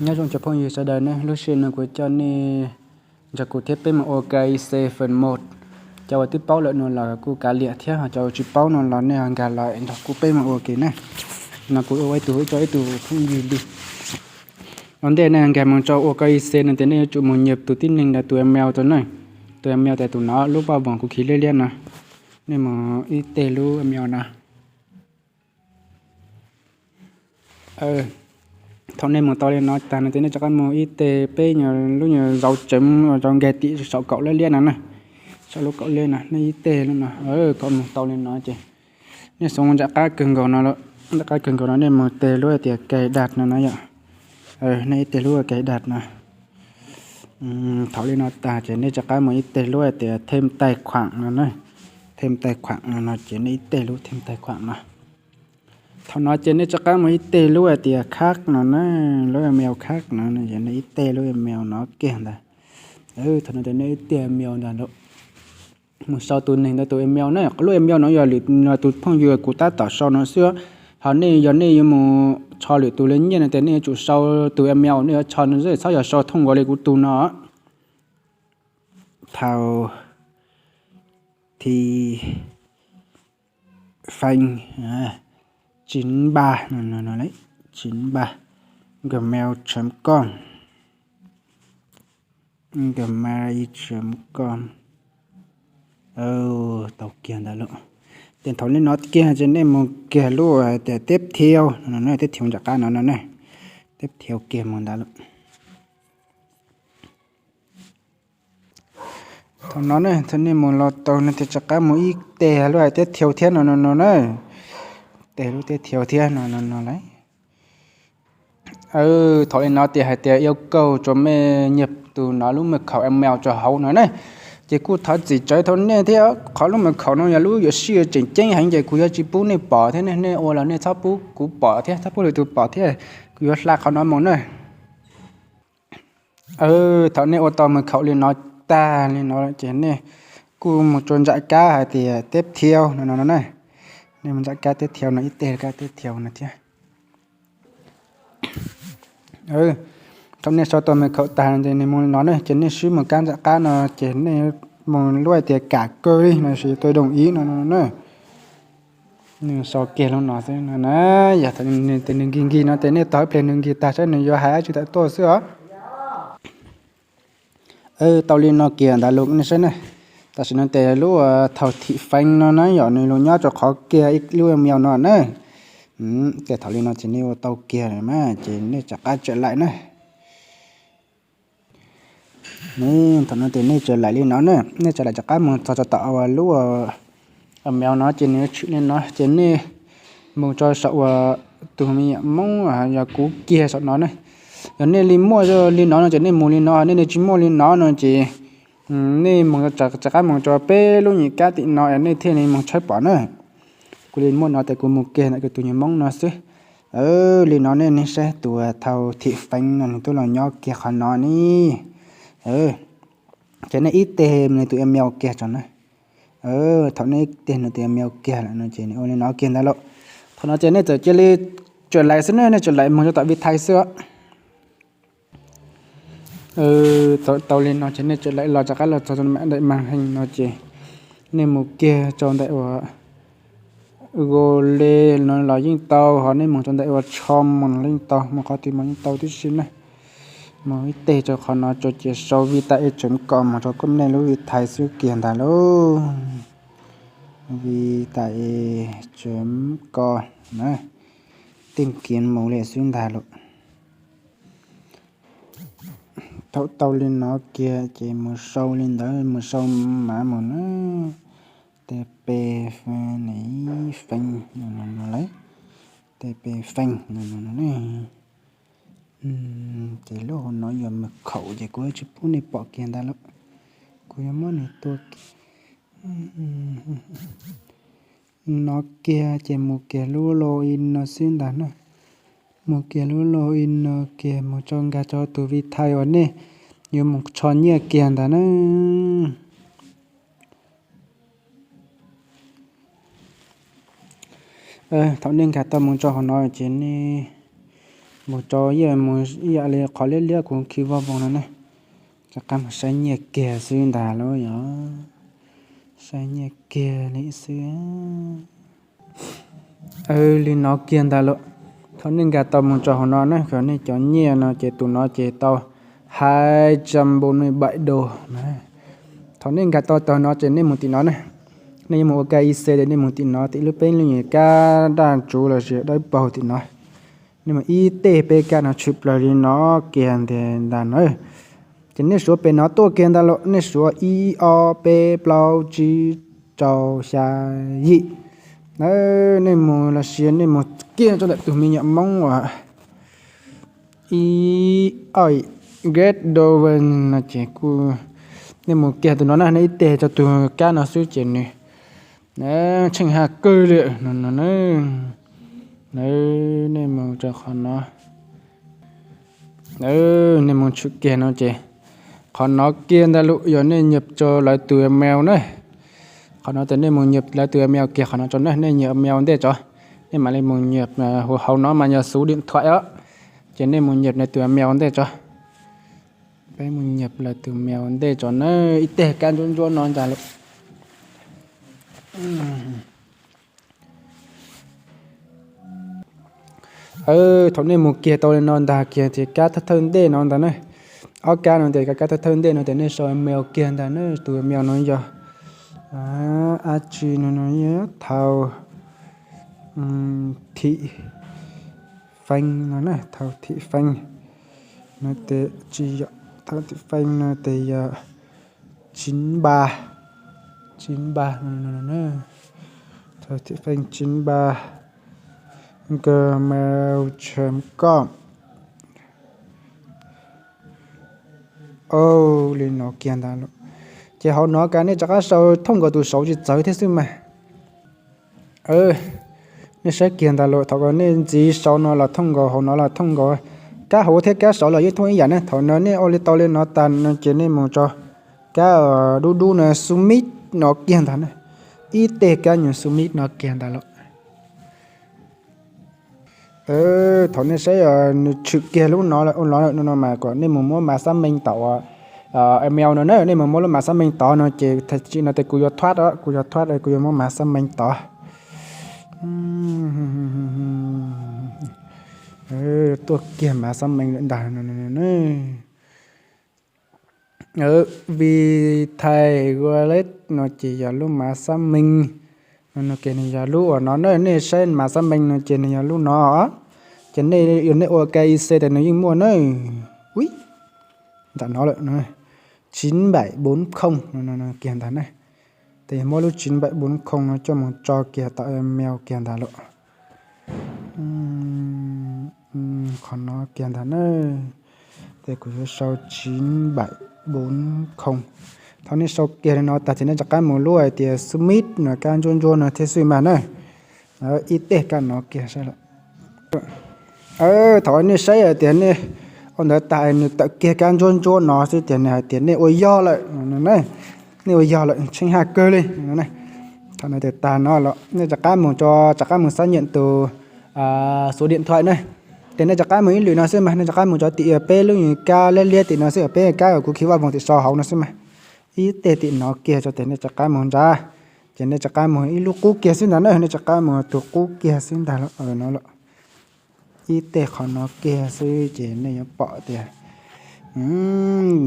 Nyob zoo cov phooj ywg sawv daws ne, lub sij hawm no kuv coj nej nrog kuv thiab peb mus ua K Y C phần một. Cov uas twb paub lawm no los kuj kav liam thiab, cov uas tsis paub no los nej ho nkag los nrog kuv peb mus ua ke na. No kuv ua ib tug, ib tug phooj ywg li. Ua ntej nej nkag mus rau ua K Y C no ces nej yuav tsum mus nyuam tus tib neeg ntawd tus email rau na. Tus email tias tus no, lub paj voos kuv khi liab liab no. Nej mus ib teg lub email no. Thaum nej mus tau li no tag no ces nej rov qab mus ib teg peb nyuag lub nyuag dấu chấm rau nkag tim saum kaum liab liab no na. Saum lub kaum liab no nej ib teg lub no, kom mus tau li no ces nej xub ntsam qab kawg nkaus no, ntsam qab kawg nkaus no nej mus teg lub hais tias cài đặt no no yom. Nej ib teg lub cài đặt no. Thaum li no tag ces nej rov qab mus ib teg lub hais tias thêm tài khoản no na. Thêm tài khoản no no ces nej ib teg lub thêm tài khoản no. Thaum no ces nej rov qab mus ib teg lub hais tias khác no na, lub email khác no, nej ib teg lub email no kiag ntag. Thaum no ces nej ib teg email ntag lawm. Mus sau tus neeg ntawd tus email na, lub email no yog lwm tus phooj ywg kuv tab tom sau no xwb. Ho nej yog nej yuav mus tso lwm tus li nyiaj no ces nej yuav tsum sau tus email nej yuav tso no xwb, txhob yog sau thooj nkaus li kuv tus no. Thau thi feng chín ba no, chín ba gmail chấm com, gmail chấm com. Tau kiag ntawd lawm. Ces thaum nej no kiag ces nej mus kiag lub hais tias tiếp theo no, tiếp theo nram qab no no ne. Tiếp theo kiag mus ntawd lawm. Thaum no ne, thaum nej mus los tau no ces rov qab mus ib teg lub hais tiếp theo thiab no no no na. Teg lub tiếp theo thiab no no no lauj. Thaum li no tias hais tias yêu cầu cho mày nhập tus no lub mật khẩu email rau hauv no na. Ces kuj thov txim txawv rau nej thiab, qhov lub mật khẩu no yog lub yuam sij tseem ceeb heev ces kuv yuav tsis pub nej pom thiab, nej ua los nej txhob pub kuv pom thiab, txhob pub lwm tus pom thiab, kuv yuav hla qhov no mus na. Thaum nej ua tau mật khẩu li no tag li no ces nej kuj mus rau nram kab hais tias tiếp theo no no no na. Nej mus nram kab tiếp theo no ib teg kab tiếp theo no thiab. Thaum nej sau tau mật khẩu tag ces nws mus li no ne, ces nej swb mus kab nram qab no ces nej mus lub hais tias cảm ơn no, tôi đồng ý no no na. Nws sau kiag lub no xwb no na. Yog tias nws nkig nkig no ces nej tos ib pliag nws nkig tag saib nws yuav hais dab tsi tawm tuaj xwb os. Tau li no kiag ntawd lawm nej saib na. Tam sim no ces lub thau thim feev no na yom, nws los nyob rau qhov kiag ib lub email no na. Ces thaum li no ces nej ua tau kiag lawm na ces nej rov qab tseem laim na. Thaum no ces nej tseem laim li no na, nej tseem laim rov qab mus txog rau tom lub email no ces nws tshwm li no ces nej mus rau saum uas tus me nyuam Hmoob yog kuv kiag saum no ne. Yog nej li muaj li no no ces nej mus li no, nej li tsis muaj li no no ces nej mus rov qab mus rau peb lub nyuam kab tim no es nej thiaj li mus tshawb pom na. Kuv li muaj no ces kuv mus kiag ntawm tus nyuag Hmoob no xwb. Li no nej saib tus thau thim feev no nws twb los nyob kiag qhov no ne. Ces nej ib teg nws tus email kiag tso na. Thaum nej ib teg nws tus email kiag lawm no ces nws ua li no kiag ntawd lawm. Thaum no ces nej txawm cia li tseem laim xwb ne, nej tseem laim mus rau tom Vitae xwb. Tau li no ces nej tseem laim los rov qab los txog rau màn hình no ces nej mus kiag rau ntawm uas Google no los yeej tau, ho nej mus rau ntawm uas Chrome los yeej tau, mus qhov twg mas yeej tau tib si na. Mus ib teg rau qhov no rau ces sau Vitae chấm com mus rau koj nej lub Vitae xwb kiag ntag lauj. Vitae chấm com na, tìm kiếm mus li xwb ntag lauj. Thaum tau li no kiag ces mus sau li ntawd, mus sau mã mus na. T P F N F no lawm. T P F N no no. Ces lub hauv no yog mật khẩu ces kuv tsis pub nej pom kiag ntag lauj. Kuv yuav muab nws tua kiag. No kiag ces mus kiag lub login no xwb ntag na. Mus kiag lub login no kiag mus rau nkag rau tus Vitae uas nej yuav mus tso nyiaj kiag ntag na. Thaum nej nkag tau mus rau hauv no ces nej Mus tso ib yam li qhov liab liab kuv khi vaj voog no ne. Rov qab mus saib nyiaj kiag xwb ntag lauj yom. Saib nyiaj kiag li xwb. Li no kiag ntag lauj. Thaum nej nkag tau mus tso hauv no ne, kom nej cov nyiaj no ces tus no ces tau hai trăm bốn mươi bảy đô na. Thaum nej nkag tau tag no ces nej mus tim no ne. Nej yuav mus ua K Y C ces nej mus tim no, tim lub peb lub nyuag kab daj tsuv los sis dawb paug tim no. Nej mus ib teg peb kab no tshwm plaws li no kiag ntag na. Ces nej suav pem no tuaj kiag ntag lauj, nej suav ib ob peb plaub tsib rau xya yim. Nej mus los sis nej mus kiag rau ntawm tus me nyuam Hmoob uas ib, oj, Get Doven no ces kuj, nej mus kiag tus no na, nej ib teg rau tus kab no xwb ces nws tsheej ha kawg li no. Nej mus rau qhov no, nej mus tshwm kiag no ces qhov no kiag ntag lauj, yog nej nyuam rau lawv tus email na. Qhov no ces nej mus nyuam lawv tus email kiag qhov no tso na, nej nyuam email ntej tso. Nej mam li mus nyuam, hauv no mas yog số điện thoại os. Ces nej mus nyuam lawv tus email ntej tso. Peb mus nyuam lawv tus email ntej tso na, ib teg kab ntsuab ntsuab no ntag lauj. Thaum nej mus kiag tau li no ntag kiag ces kab thawj thawj ntej no ntag na. Ob kab no ces kab thawj thawj ntej no ces nej sau email kiag ntag na, tus email no yog ab tsi no no, Thau Thim Feej no na, Thau Thim Feej no ces tsis yog, Thau Thim Feej no ces yog chín ba, chín ba no, Thau Thim Feej chín ba gmail chấm com. Li no kiag ntag lauj. Ces hauv no kab nej rov qab sau thooj nkaus tus sauv tsis txawv thiab xwb mas. Nej saib kiag ntag lauj, thaum ko nej ntxiv sau no los thooj nkaus, hauv no los thooj nkaus. Kab hauv thiab kab saud los yeej thooj ib yam ne. Thaum no nej ua li tau li no tag no ces nej mus tso kab dub dub no submit no kiag ntag na. Ib teg kab nyuam submit no kiag ntag lauj. Thaum nej saib nws tshwm kiag lub no ua no no mas kom nej mus muab mas xab meej tod, email no na, nej mus muab lub mas xab meej tod no ces thaum no ces kuv yuav thoát, kuv yuav thoát, kuv yuav muab mas xab meej tod. Tuaj kiag mas xab meej ntag. Vitae Wallet no ces yog lub mas xab meej no, no ces nws yog lub uas no na, nej saib mas xab meej no ces nws yog lub no. Ces nej, nej ua K Y C ces nws yeej muaj na. Ui, nram no lawm, chín bảy bốn không no kiag ntag na. Ces muab lub chín bảy bốn không no coj mus tso kiag tau email kiag ntag lauj. Qhov no kiag ntag na. Ces kuv yuav sau chín bảy bốn không. Thaum nej sau kiag li no tag ces nej rov qab mus lub hais tias submit no kab ntsuab ntsuab no thiab xwb mas na. Ib teg kab no kiag saib lawm. Thaum nej saib hais tias nej ua ntawd tag nws tawm kiag kab ntsuab ntsuab no xwb ces nws hais tias nej ua yog lawm. Nej ua yog lawm, tsheej haj kawg li. Thaum no ces tag no los nej rov qab mus tso, rov qab mus xác nhận tus số điện thoại na. Ces nej rov qab mus ib lwm no xwb mas, nej rov qab mus tso tim peb lub kab liab liab tim no xwb, peb kab uas kuv khi vaj voog tim sau hauv no xwb mas. Ib teg tim no kiag tso ces nej rov qab mus nrad. Ces nej rov qab mus ib lub qub kiag xwb ntag na, nej rov qab mus tus qub kiag xwb ntag no los. Ib teg qhov no kiag xwb ces nej yuav pom tias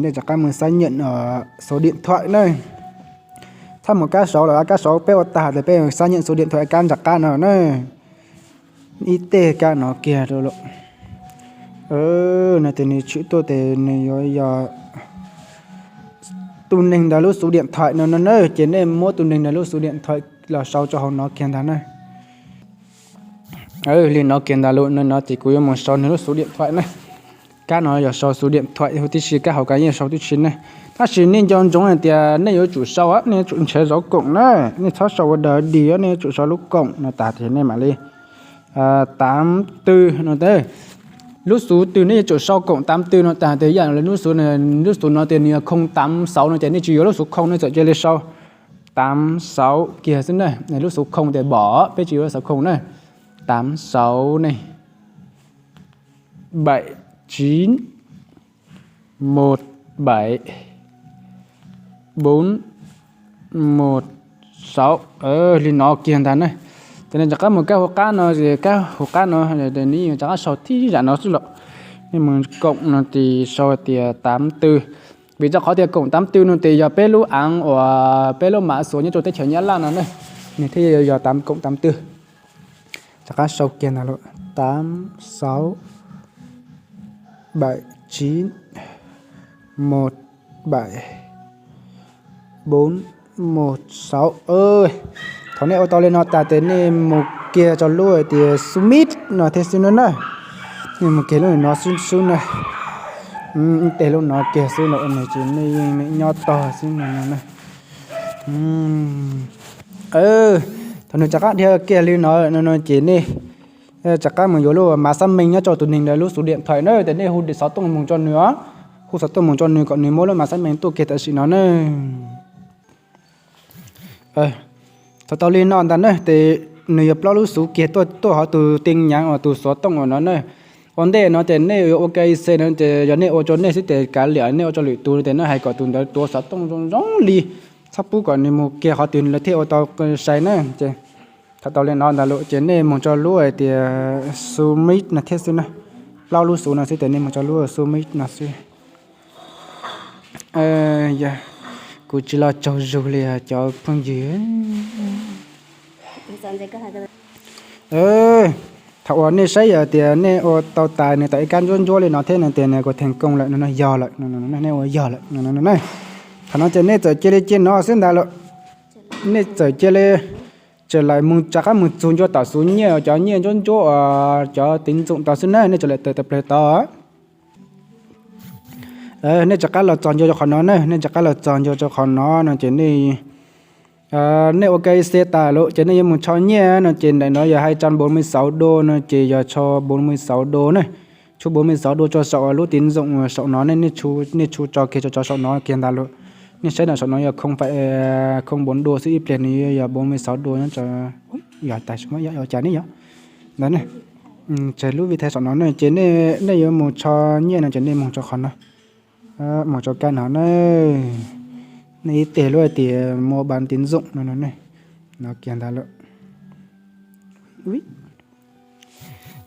nej rov qab mus xác nhận số điện thoại na. Txhob mus kab saud lawm, kab saud peb ua tag ces peb xác nhận số điện thoại kab nram qab no na. Ib teg kab no kiag rau lawm. No ces nws tshwm tuaj ces nws yuav yog tus neeg ntawd lub số điện thoại no no na, ces nej muab tus neeg ntawd lub số điện thoại los sau rau hauv no kiag ntag na. Li no kiag ntag lauj, no no ces kuv yuav mus sau nws lub số điện thoại na. Kab no yog sau số điện thoại huv tib si, kab hauv kab yeej sau tib si ne. Tab sis nej nco ntsoov hais tias nej yuav tsum sau, nej yuav tsum nrhiav zov koom na, nej txhob sau ua dog dig, nej yuav tsum sau lub koom no tag ces nej mam li tám tư no. Lub xov twg nej yuav tsum sau koom tám tư no tag ces ib yam li lub xov, lub xov no tias nws yog không tám sáu no ces nej tsis yuav lub xov không, nej txawm cia li sau tám sáu kiag xwb na. Lub xov không tias bom, peb tsis yuav lub xov không na. Tám sáu ne. bảy chín một bảy bốn một sáu. Li no kiag ntag na. Ces nej rov qab mus kab hauv qab no, kab hauv qab no, nej rov qab sau tib zam no xwb los. Nej mus koom no ces sau tias tám tư. Vim rau qhov tias cộng tám tư no ces yog peb lub aav uas peb lub mã số nyob rau teb chaws Nyab Laj no na, nws thiaj yog tám cộng tám tư. Rov qab sau kiag ntag los, tám sáu bảy chín một bảy bốn một sáu. Thaum nej ua tau li no tas ces nej mus kiag rau lub hais tias submit no thiab xwb no na. Nej mus kiag lub no xwb xwb na. Ib teg lub no kiag xwb no, ces nej yeej nyob tog xwb no no na. Thaum nws rov qab dhia kiag li no no no ces nej rov qab mus yuav lub mã xác minh nyob rau tus neeg ntawd lub số điện thoại na, ces nej hu xov tooj mus rau nws os. Hu xov tooj mus rau nws kom nws muab lub mã xác minh tuaj kiag tam sim no na. Thaum tau li no ntag na ces nws yuav plaub lub xuv kiag tuaj tuaj hauv tus tin nhắn uas tus xov tooj uas no na. Ua ntej no ces nej yuav ua K Y C no ces yog nej ua rau nej xwb ces kav liam, nej ua rau lwm tus no ces nej hais kom tus ntawd tuav xov tooj zoo zoo li, txhob pub kom nws mus kiag qhov twg lawv thiaj ua tau sai na. Ces thaum tau li no ntag lawm ces nej mus rau lub hais tias submit no thiab xwb na. Plaub lub xuv no xwb ces nej mus rau lub submit no xwb. Yog kuv tsis los tsaug zug li cov phooj ywg. Thaum uas nej saib yog tias nej ua tau tas nws tawm ib kab ntsuab ntsuab li no thiab no tias nws kuj thành công lawm no, yog lawm no, nej ua yog lawm no na. Thaum no ces nej txawm cia li cia no xwb ntag lawm. Nej txawm cia li txawm laim mus rov qab mus txug ncua tom xuv nyiaj, cov nyiaj ntsuab ntsuab uas cov tín dụng tau xwb na, nej txawm laim tawm tawm plaws tau. Nej rov qab los txog ncua rau qhov no na, nej rov qab los txog ncua rau qhov no no ces nej ua K Y C tas lawm ces nej yuav mus tso nyiaj no ces ntawm no yog hai trăm bốn mươi sáu đô no ces yog tso bốn mươi sáu đô na. Tshuab bốn mươi sáu đô rau saum lub tín dụng saum no, nej tshuab tso kiag rau saum no kiag ntag lawm. Nej saib no saum no yog không bốn đô xwb, ib pliag nws yog bốn mươi sáu đô nyob rau, yog tais muab ua cas ne yog ntawd ne. Tseg lub Vitae saum no ne ces nej yuav mus tso nyiaj no ces nej mus rau qhov no, mus rau kab no na. Nej ib teg lub hais tias mua bán tín dụng no no ne, no kiag ntag lawm.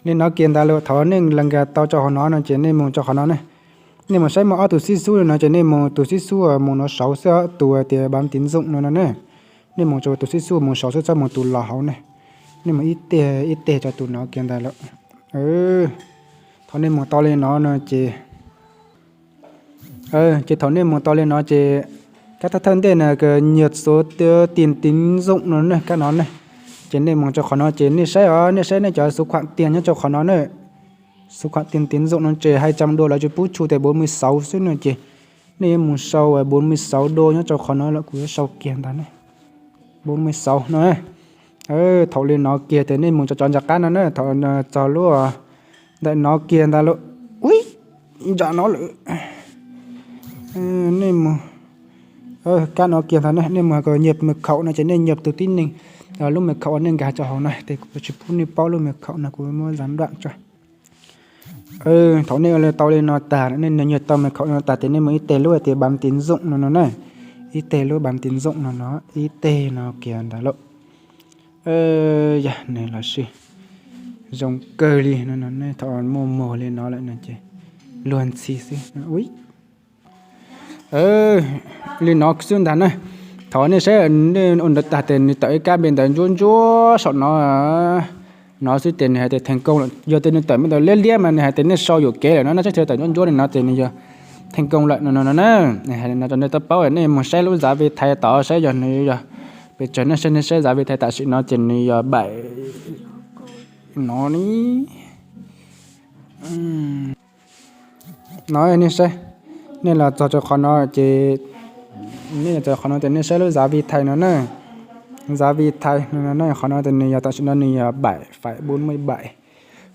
Nej no kiag ntag lawm, thaum nej los nkag tau rau hauv no no ces nej mus rau qhov no ne. Nej mus saib muaj ob tug xib xub li no ces nej mus tus xib xub mus no saud xwb, tus hais tias bán tín dụng no no ne. Nej mus rau tus xib xub mus saud xwb, txhob mus tus los hauv ne. Nej mus ib teg ib teg rau tus no kiag ntag lawm. Thaum nej mus tau li no no ces ces thaum nej mus tau li no ces kab thawj thawj ntej na, nhập số tiền tín dụng no ne, kab no ne. Ces nej mus rau qhov no ces nej saib os, nej saib nej cov số khoản tiền nyob rau qhov no ne. Số khoản tiền tín dụng no ces hai trăm đô lawv tsis pub tshuab tias bốn mươi sáu xwb no ces nej yuav mus sau bốn mươi sáu đô nyob rau qhov no lawm, kuv yuav sau kiag ntag ne. Bốn mươi sáu no. Thaum li no kiag ces nej mus rau cov ntawm qab no na, thaum txog lub ntawm no kiag ntag lawm. Ui, nram no lawm. Nej mus kab no kiag ntag ne, nej mus hais tias nhập mật khẩu no ces nej nhập tus tib neeg lub mật khẩu uas nej nkag rau hauv no, ces kuv tsis pub nej paub lub mật khẩu no, kuv muab gián đoạn tso. Thaum nej ua tau li no tas, nej nhập tau mật khẩu no tas ces nej mus ib teg lub hais tias bán tín dụng no no ne. Ib teg lub bán tín dụng no no, ib teg no kiag ntag lawm. Yog nws los sis zoo kawg li no no, nej thaum muaj muag li no lawm no ces luag ntxhi xwb. Li no xwb ntag na. Thaum nej saib nej ua ntawd tag ces nws tawm ib kab npe ntawd ntsuab ntsuab saum no no xwb ces nws hais tias thành công lawm. Yog tias nws tawm npe ntawd liab liab mas nws hais tias nej sau yuam kev lawm no, nej saib tawm ntsuab ntsuab li no ces nws yog thành công lawm no no no na. Hais li no rau nej tau paub, nej mus saib lub giá Vitae tod saib yog nws yog pes tsawg, nej saib, nej saib giá Vitae tam sim no ces nws yog bảy no ni. No nej saib, nej los txog rau qhov no ces, nej los txog qhov no ces nej saib lub giá Vitae no na. Giá Vitae no na, qhov no ces nws yog tam sim no nws yog bảy phẩy bốn mươi bảy.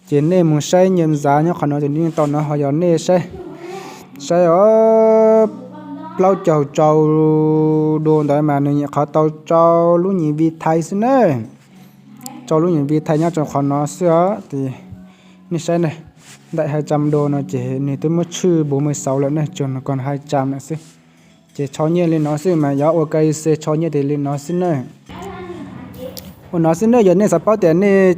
Ces nej mus saib nyiam giá nyob qhov no ces nej tau no ho yog nej saib, saib os, plaub caug rau đô ntawd mas nws nyuam qhuav tau rau lub nyuam Vitae xwb na. Rau lub nyuam Vitae nyob rau qhov no xwb os. Nej saib ne, Ntawm hai trăm đô no ces nws twb muab tshwj bốn mươi sáu lawm ne, tsuas còn hai trăm lawm xwb. Ces tso nyiaj li no xwb mas yog ua K Y C tso nyiaj ces li no xwb na. Ua no xwb na, yog nej xav paub tias nej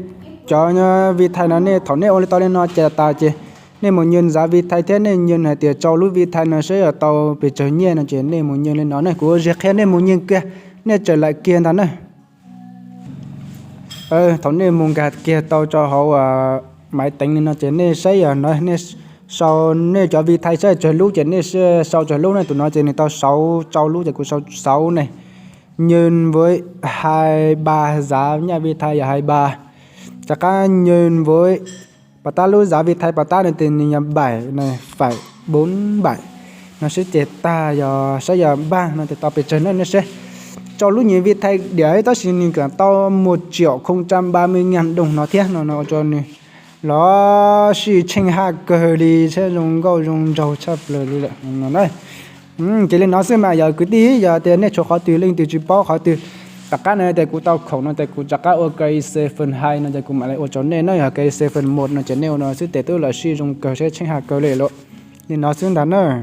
cov Vitae no nej thaum nej ua li tau li no ces tas ces nej mus nyw zav Vitae thiab nej nyw hais tias rau lub Vitae no saib yog tau pes tsawg nyiaj no ces nej mus nyw li no ne. Kuv ua ziag qhia nej mus nyw kiag, nej txawm lam kiag ntag na. Thaum nej mus nkag kiag tau rau hauv maiv teev li no ces nej saib yog nej sau nej cov Vitae saib tsawg lub ces nej sau tsawg lub ne. Tus no ces nws tau sáu rau lub ces kuv sau sáu ne. Nyw với hai ba zav, nyaj Vitae yog hai ba. Rov qab nyw với pos tab lub zav Vitae pos tab no ces nws yog bảy, phải bốn bảy no xwb ces tag, yog saib yog npaj no ces tau pes tsawg ne, nej saib. Rau lub nyw Vitae diam tab sis nws kam tau một triệu không trăm ba mươi ngàn đồng no thiab no, no ua rau nws los sij tsheej haj kawg li thiab zoo nkauj zoo nraug tshaj plaws li lawm no. Ces li no xwb mas yog kwv tij, yog tias nej tshuav qhov twg leej twg tsis paub qhov twg, tom qab no tias kuv tau khoom no tias kuv rov qab ua K Y C phần hai no ces kuv mam li ua rau nej na. Yog K Y C phần một no ces nej ua no xwb ces twb los sij zoo kawg thiab tsheej haj kawg li lawm. Li no xwb ntag na.